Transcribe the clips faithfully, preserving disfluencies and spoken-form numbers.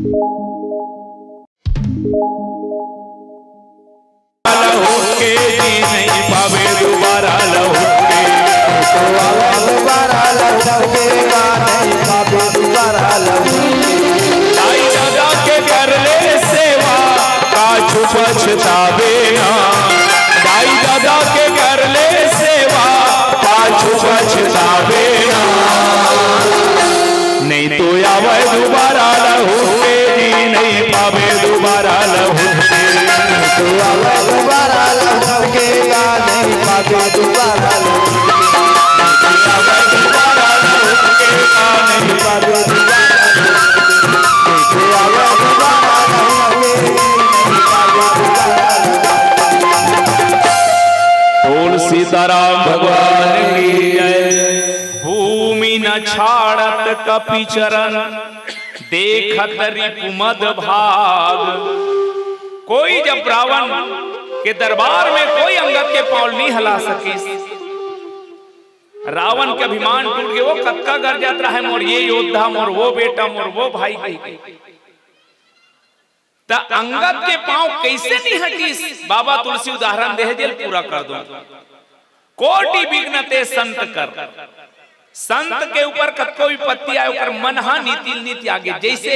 लहुट के जी नहीं पावे दोबारा लहुट के। तो आवे दोबारा लहुट के, का नहीं पावे दोबारा लहुट के। दाई ददा के कर ले सेवा, पाछू पछतावे ना। दाई ददा के कर ले सेवा, पाछू पछतावे ना। नहीं तो आवे दोबारा लहुट के जी, नहीं पावे दोबारा लहुट के। तो आवे दोबारा लहुट के, का नहीं पावे दोबारा लहुट के। तो आवे दोबारा लहुट के, का नहीं पावे दोबारा लहुट के। तो आवे दोबारा लहुट के, नहीं पावे दोबारा लहुट के। बोल सीताराम भगवान की जय। भूमि न छाड़त कपि चरण, देखत रिपु मद भाग। कोई जब रावण के दरबार में कोई अंगद के पांव नहीं हला सकिस, रावण के अभिमान टूट गए। वो कतका गरजत रहा है, "मोर ये योद्धा, मोर वो बेटा, मोर वो भाई," कही। त अंगद के पांव कैसे नहीं हटिस? बाबा तुलसी उदाहरण दे हे, जेल पूरा कर दो। कोटि विघ्न ते संत कर। संत के ऊपर कतको विपत्ति आए, ओकर मन हा नीति ल नी त्यागे। जैसे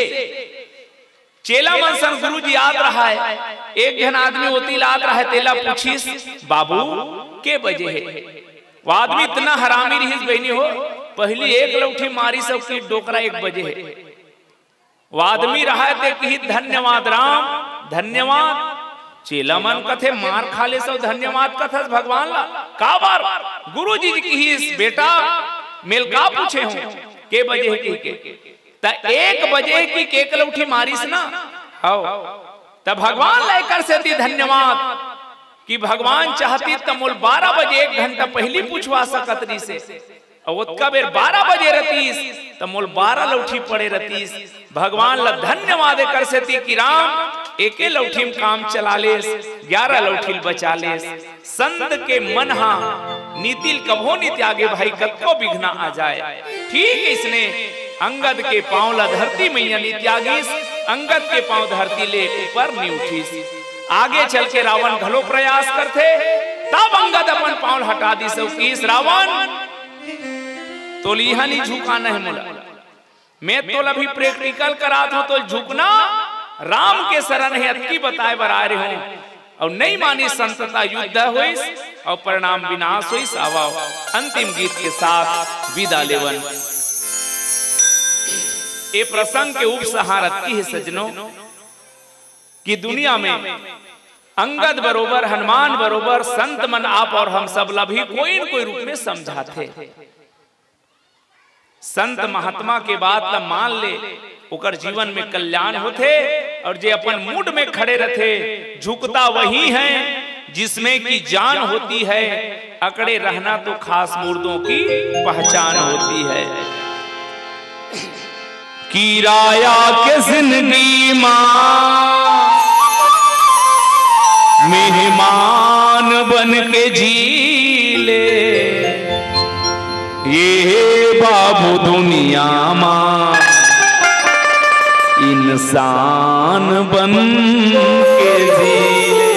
चेला मन सन गुरु जी आत रहा है, एक झन आदमी ओती ल आत रहा है, तेला पूछिस, "बाबू, के बजे हे?" वो आदमी इतना हरामी रहिस बहिनी हो, पहली एक लौठी मारिस अउ कि डोकरा एक बजे हे। वो आदमी रहा ते किहिस, "धन्यवाद राम, धन्यवाद।" चेला मन कथे, "मार खा ले सो धन्यवाद कथस भगवान ला, काबर?" गुरु जी किहिस, "बेटा, मेल का पूछे हो, के बजे हे?" कहि के। त एक बजे कि के लौठी मारिस ना, हव। त भगवान ला एकर सेती धन्यवाद कि भगवान चाहतिस त मोल बारह बजे एक घंटा पहली पूछवा सकत रहिसे। अउ ओतका बेर बारह बजे रतिस, त मोल बारह लौठी पड़े रतिस। भगवान ला धन्यवाद एकर सेती कि राम एके लौठी म काम चला लेस, ग्यारह लौठी ल बचा लेस। संत के मन हा नीति ल कभो नी त्यागे भाई, कतको विघ्न आ जाए। ठीक इसने अंगद के पांव ला धरती मैया नी त्यागिस, अंगद के पांव धरती ले ऊपर नी उठिस। आगे चल के रावण घलो प्रयास करथे, तब अंगद अपन पांव ल हटा दिस अउ किहिस, "रावण, तोल इहां नी झुकाना हे मोला, मैं तोला अभी practical करात हंव, तोल झुकना राम के शरण हे, अतकी बताए बर आए रहे हंव।" अउ नहीं मानिस संत त युद्ध होइस अउ परिणाम विनाश होइस। आवा अंतिम गीत के साथ विदा लेवन। ए प्रसंग के उपसंहार अतकी हे सज्जनों, कि दुनिया में अंगद बरोबर, हनुमान बरोबर संत मन आप अउ हम सब ला भी कोई न कोई रूप में समझाथे। संत महात्मा के बात ला मान ले, ओकर जीवन में कल्याण होथे। अउ जे अपन मुड़ में खड़े रथे, झुकता वही है जिसमें कि जान होती है, अकड़े रहना तो खास मुर्दों की पहचान होती है। किराया के जिंदगी मा मेहमान बन के जी ले, ये बाबू दुनिया मा इंसान बन के जी ले।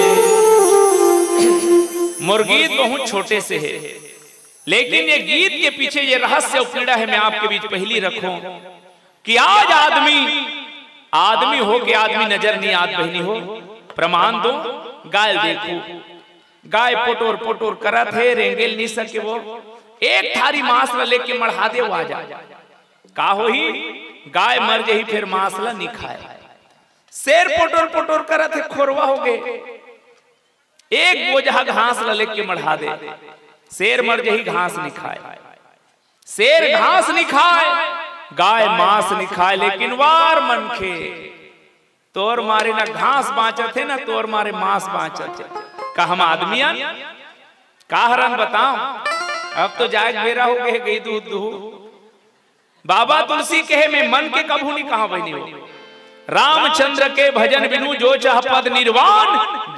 मोर गीत बहुत छोटे से हे, लेकिन ये गीत के पीछे ये रहस्य अउ पीड़ा हे, मैं आपके बीच पहली रखूं कि आज आदमी, आदमी हो के आदमी नजर नहीं आत बहिनी हो, प्रमाण दो, गाय देखो, गाय पोटोर पोटोर करत हे, रेंगेल नहीं सके वो, एक थारी मांस ला लेके मढ़ा दे, वो आ जा, का होही? गाय मर जही, फिर मांस ला नहीं खाए। शेर पोटोर पोटोर करत हे, खोरवा हो गए, एक बोझा घास ला लेके मढ़ा दे, शेर मर जही, घास नहीं खाए। शेर घास नहीं खाए, गाय मांस नहीं खाए, लेकिन वार मनखे, तोर मारे ना घास बांचत हे, ना तोर मारे मांस बांचत हे। का हम आदमी अन? का हरन बताओ? अब तो जाए के बेरा हो गए, गई दूध दूह। बाबा तुलसी कहे, मैं मन के कभू नहीं कहा बहिनी हो। रामचंद्र के भजन बिनु जो चाह पद निर्वाण,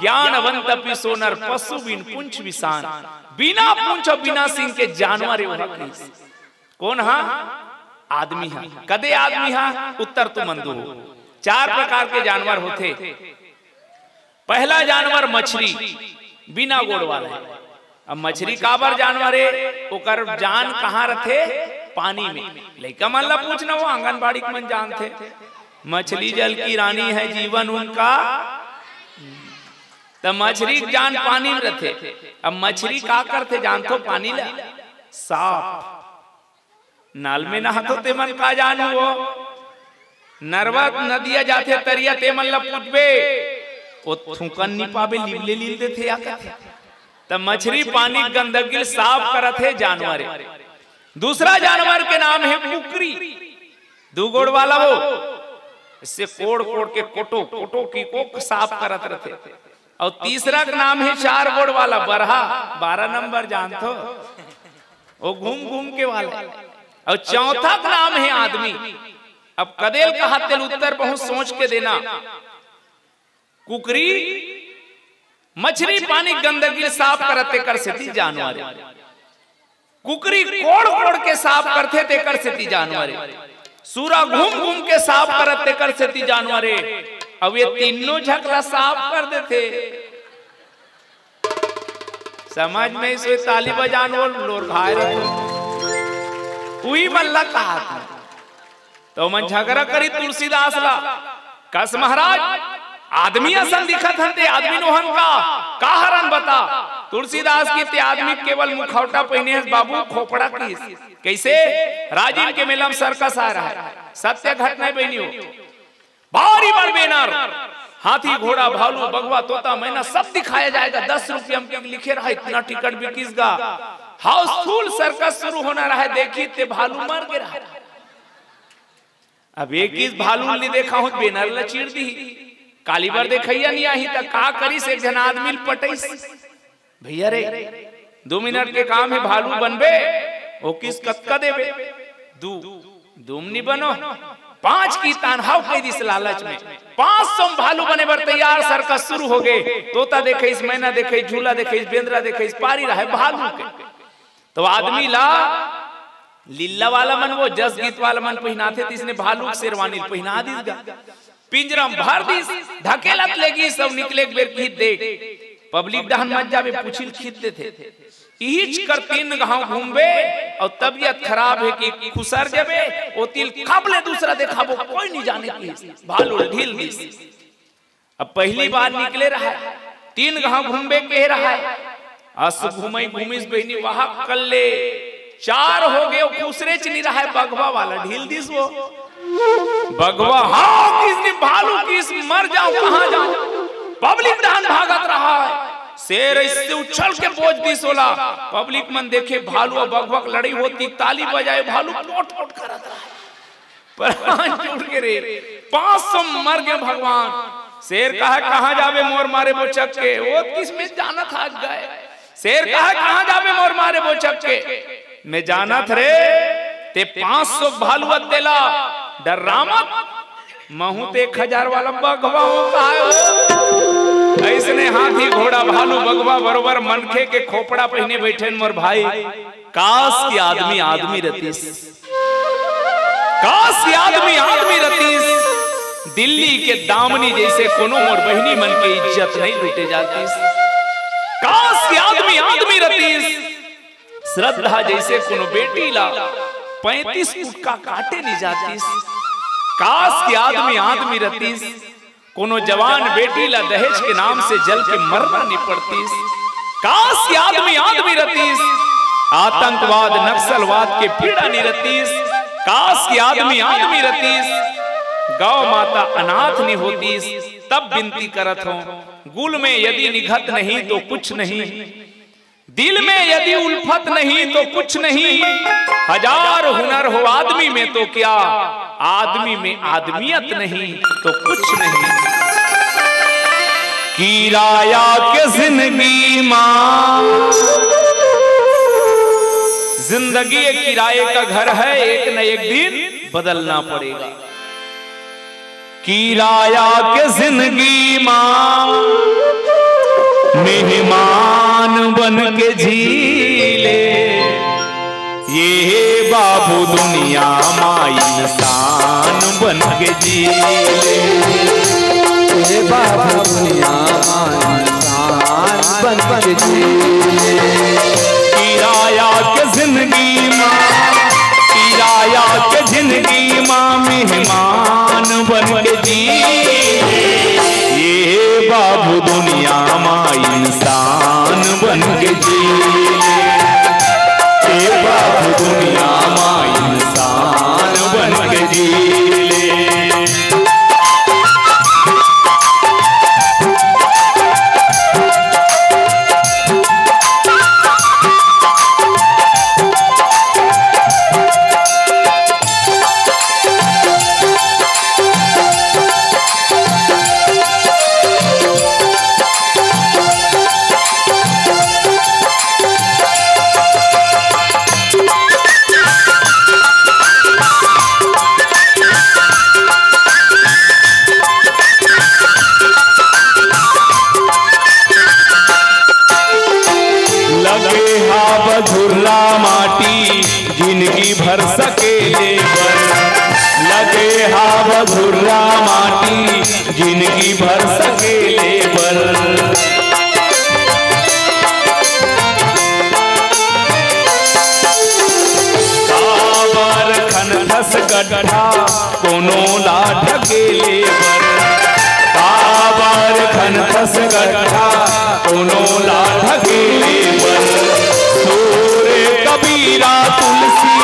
ज्ञानवंत पि सो नर पशु बिन पुंछ विषाण। बिना पुंछ अउ बिना सिंग के जानवर ए ओहा कहिस। कोन हा? आदमी हा। कदे आदमी हा? उत्तर तुमन दो। चार प्रकार के जानवर होथे। पहला जानवर मछरी, बिना गोड़ वाला। अब मछरी काबर जानवर हे? ओकर जान कहाँ रथे? पानी में। लइका मन ला पूछना, वो आंगनबाड़ी के मन जानथे। मछली जल की रानी है, जीवन उनका। त मछरी के जान पानी में रथे। अब मछरी का करथे जानथो? पानी ला साफ। नाल में नहाथो, ते मन का जानू वो। नरवा नदिया जाथे तरिया, ते मन ला पूछबे, वो थूकन नी पाबे, लिबले लिल देथे या कथे। त मछरी पानी गंदगी ल साफ करत हे जानवर। दूसरा जानवर के नाम हे कुकरी, दू गोड़ वाला वो, इससे कोड़ कोड़ के कोटो कोटो की कोख साफ करत रथे। और तीसरा के नाम हे चार गोड़ वाला बरहा, बारह नंबर जानथो, वो घूम घूम के वाला। और चौथा के नाम हे आदमी। अब कदेल कहाथे तेला उत्तर बहुत सोच के देना। कुकरी, मछरी पानी गंदगी साफ करत तेकर सेती जानवर हे। कुकरी कोड़ कोड़ के साफ करथे तेकर सेती जानवर हे। सूरा घूम घूम के साफ करत तेकर सेती जानवर हे। अब ये तीनों झकला साफ कर देथे। समझ में इसे ताली बजान वो लोर भाई रहे। उही मन ला कहा था। तो मन झगड़ा करी तुलसीदास ला, कस महाराज, आदमी असन दिखत हन ते आदमी नोहन का, का हरन बता? तुलसीदास की ते आदमी केवल मुखौटा पहिने हस बाबू, खोपड़ा किस। कैसे? राजिम के मेला में सर्कस आ रहा है, सत्य घटना बहिनी हो। भारी बड़ बैनर, हाथी, घोड़ा, भालू, बघवा, तोता, मैना, सब दिखाया जाएगा। दस रुपया में लिखे रहा, इतना टिकट बिकिस गा। हाउसफुल सर्कस शुरू होना रहा, देखी ते भालू मर गे रहा। अब एक इस भालू नी देखा हूं, बैनर ला चीर दी। काली बर देखइया नी आही, त का करिस? एक झन आदमी ल पटइस। भैया रे, दू मिनट के काम हे, भालू बनबे? वो किस कतका देबे? दू। दू म नी बनो, पांच की तान हव कहि दिस लालच में। पांच सौ में भालू बने बर तैयार, सर्कस शुरू हो गे। तोता देखइस, मैना देखइस, झूला देखइस, बेंदरा देखइस, पारी रहे भालू के। तो आदमी ला लिल्ला वाला मन, वो जस गीत वाला मन पहिनाथे, तिसने भालू के शेरवानी पहिना दिस गा। पिंजरा में भर दिस, ढकेलत लेगिस, सब निकले के बेर की देख, पब्लिक डहन मत जाबे, पूछी ल खींच देथे। इहिच कर तीन घांव घूमबे और तबीयत खराब हे कि खुसर जाबे, ओती ल खब ले दूसरा देखाबो, कोई नी जाने की भालू ल ढील दिस। अब पहली बार निकले रहा, तीन घांव घूमबे कहे रहा, अस घूमई घूमिस बहिनी, वहां कर ले चार हो गे, खुसरेच नी रहा, बघवा वाला ढील दिस वो। बघवा हाव किस नी, भालू किस, मर जांव, कहां जांव? पब्लिक डहन भागत रहा है। शेर ऐसे उछल के बोज दिस ओला। पब्लिक मन देखे भालू और बघवा के लड़ई होत हे, ताली बजाए, भालू पोट पोट करत रहा है। प्राण छूट गे रे, पांच सौ मर गे भगवान। शेर कहे, "कहां जाबे मोर मारे बोचक के?" वो किस में जानत हाथ गए। शेर कहे, "कहां जाबे मोर मारे बोचक के?" मैं जानत रे, ते पांच सौ भालू अत्ते ला डर्रा मत, महूं ते एक हजार वाला बघवा हूं, कहां हो? अइसने हाथी, घोड़ा, भालू, बघवा बरोबर मनखे के खोपड़ा पहिने बैठे मोर भाई। काश कि आदमी आदमी रतिस, काश कि आदमी आदमी रतिस। दिल्ली के दामनी जैसे कोनो मोर बहिनी मन के इज्जत नहीं लूटे जातिस। काश कि आदमी आदमी रतिस। श्रद्धा जैसे कोनो बेटी ला पैंतीस कुटका काटे नी जातिस। काश कि आदमी आदमी रतिस। कोनो जवान बेटी ला दहेज के नाम से जल के मरना नी पड़तिस। काश कि आदमी आदमी रतिस। आतंकवाद नक्सलवाद के पीड़ा नी रतिस। काश कि आदमी आदमी रतिस। गौ माता अनाथ नी होतिस। तब विनती करत हों, गुल में यदि निघत नहीं तो कुछ नहीं, दिल में यदि उल्फत नहीं तो कुछ नहीं, हजार हुनर हो आदमी में तो क्या, आदमी में आदमियत नहीं तो कुछ नहीं। किराया के जिंदगी मां, जिंदगी एक किराए का घर है, एक न एक दिन बदलना पड़ेगा। किराया के जिंदगी मां मेहमान बन के जी ले। ये बाबू दुनिया मा इंसान बन के जी ले। ये बाबू दुनिया मा इंसान बन के जी ले। किराया के जिंदगी मा, किराया के जिंदगी मा मेहमान बन के जी ले। ये बाबू दुनिया मा इंसान बन के जी ले। ए बाबू दुनिया मा इंसान बन के जी ले। लगे हाव घुर्रा माटी जिंदगी भर सकेले बर। लगे हाव घुर्रा माटी जिंदगी भर सकेले बर। काबर खनथस गड्ढा कोनो ला ढकेले बर। काबर खनथस गड्ढा कोनो ला ढकेले बर। सूरे कबीरा तुलसी,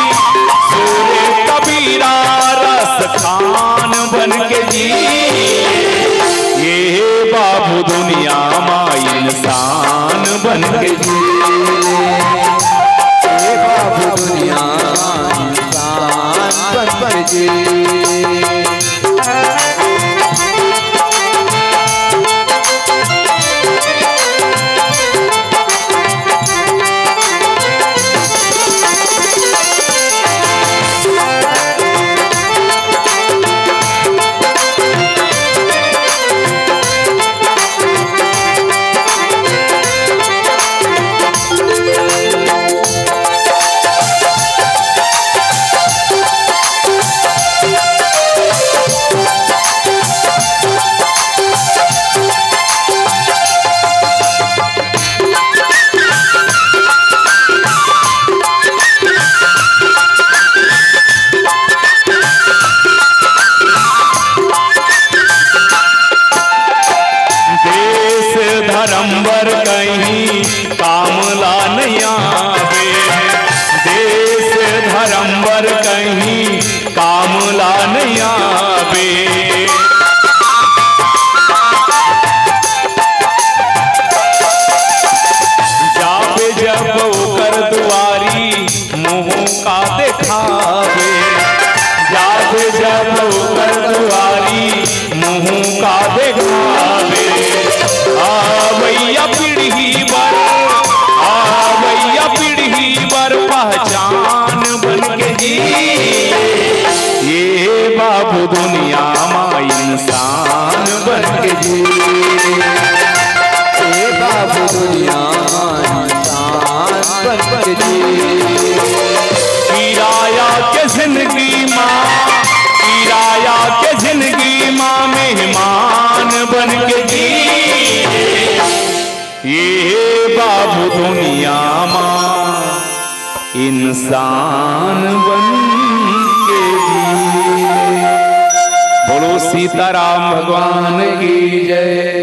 सूरे कबीरा रस खान बन के जी। ये बाबू दुनिया मा इंसान बन के जी। ये बाबू दुनिया मा इंसान बन के जी। देश धर्म बर कहीं काम ला नइ आवे। देश धर्म बर कहीं काम ला नइ आवे। जाबे जब ओकर दुआरी मुंह का देखावे। जाबे जब ओकर दुआरी मुंह का देखावे। आवैया पीढ़ी बर, आवैया पीढ़ी बर पहचान बन के जी। ये बाबू दुनिया मा इंसान बन के जी। ये बाबू दुनिया मा इंसान बन के जी। किराया के जिंदगी मा, किराया के जिंदगी मा मेहमान बन के जी। ये बाबू दुनिया मा इंसान बन के जी। बोलो सीताराम भगवान की जय।